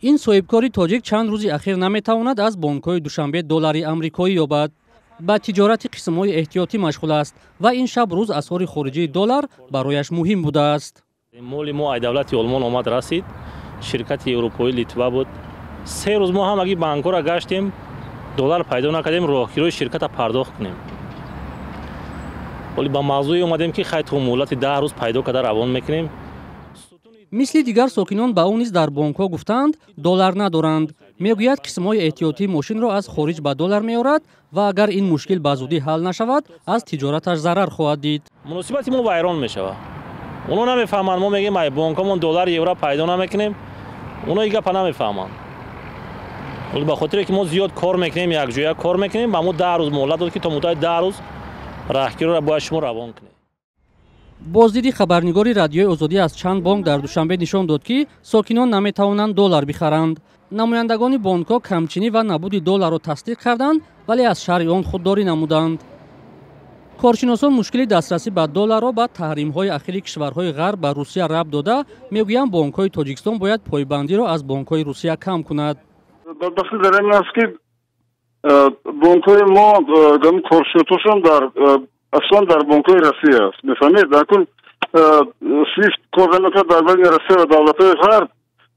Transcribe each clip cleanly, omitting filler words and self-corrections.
Ин соҳибкори тоҷик чанд рӯзи ахир наметавонад аз бонкҳои Душанбе доллари амрикоӣ ёбад. Ба тиҷорати қисмҳои эҳтиётӣ машғул аст ва ин шаб рӯз асъори хориҷии доллар барояш муҳим будааст. Моли мо ай давлати Олмон омад, расид. Ширкати европоӣ Литва буд. 3 рӯз мо ҳамагӣ банкҳоро гаштем, доллар пайдо накардем, роҳкирои ширката пардохт кунем. Вале ба мавзӯе омадем, ки хай, то муҳлати 10 рӯз пайдо карда равон мекунем. Мисли дигар сокинон, ба ӯ низ дар бонкҳо гуфтаанд, доллар надоранд. Мегӯяд, қисмҳои эҳтиётии мошинро аз хориҷ ба доллар меорад ва агар ин мушкил ба зудӣ ҳал нашавад, аз тиҷораташ зарар хоҳад дид. Муносибати мо вайрон мешавад. Оно намефаҳманд. Мо мегӯем, ай бонкҳомон доллар, евро пайдо намекунем. Оно и гапа намефаҳманд. Вале ба хотире ки мо зиёд кор мекунем, якҷоя кор мекунем, ба мо 10 рӯз муҳлат дод, ки то муддати 10 рӯз раҳкироро бояд шумо равон кунед. Боздиди хабарнигори Радиои Озодӣ аз чанд бонк дар Душанбе нишон дод, ки сокинон наметавонанд доллар бихаранд. Намояндагони бонкҳо камчинӣ ва набуди долларро тасдиқ карданд, вале аз шарҳи он худдорӣ намуданд. Коршиносон мушкили дастрасӣ ба долларро ба таҳримҳои ахири кишварҳои ғарб ба Русия рабт дода, мегӯянд, бонкҳои Тоҷикистон бояд пойбандиро аз бонкҳои Русия кам кунад. Бадбахтӣ дар ин аст, ки бонкҳои мо коршиносошон дар аслан дар бонкҳои Россия аст, мефаҳмед? Акун Свифт кор намекунад дар байни Россия ва давлатҳои ғарб.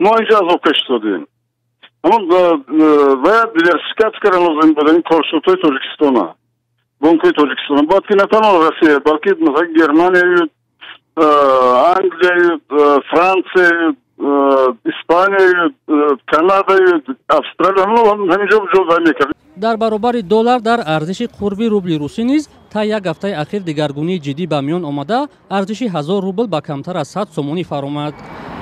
Мо инҷо азоб кашидодем. Ҳамон бояд диверсификатсия кардан лозим буд ин коршиносҳои Тоҷикистона, бонкҳои Тоҷикистона бояд ки на танҳо Россия, балки масалан Германияю, Англияю, Франсияю, Испанияю, Канадаю, Австралия, ҳаминҷо ҷо мекард. Дар баробари доллар дар арзиши қурби рубли русӣ низ та як ҳафтаи ахир дигаргунии ҷиддӣ ба миён омада, арзиши 1000 рубл ба камтар аз 100 сомонӣ фаромад.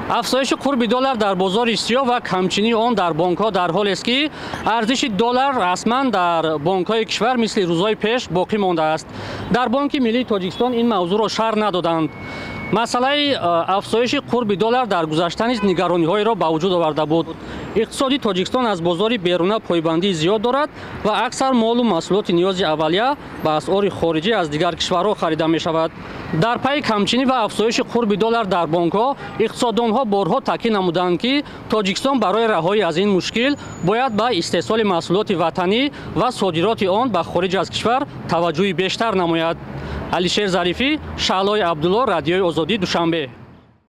Афзоиши қурби доллар дар бозори сиёҳ ва камчинии он дар бонкҳо дар ҳолест, ки арзиши доллар расман дар бонкҳои кишвар мисли рӯзҳои пеш боқӣ мондааст. Дар Бонки миллии Тоҷикистон ин мавзӯъро шарҳ надоданд. Масъалаи афзоиши қурби доллар дар гузашта низ нигарониҳоеро ба вуҷуд оварда буд. Иқтисоди Тоҷикистон аз бозори беруна пойбандии зиёд дорад ва аксар молу маҳсулоти ниёзи аввалия ба асъори хориҷӣ аз дигар кишварҳо харида мешавад. Дар пайи камчинӣ ва афзоиши қурби доллар дар бонкҳо, иқтисоддонҳо борҳо таъкид намуданд, ки Тоҷикистон барои раҳоӣ аз ин мушкил бояд ба истеҳсоли маҳсулоти ватанӣ ва содироти он ба хориҷ аз кишвар таваҷҷӯҳи бештар намояд. Алишер Зарифӣ, Шаҳлои Абдулло, Радиои Озодӣ, Душанбе.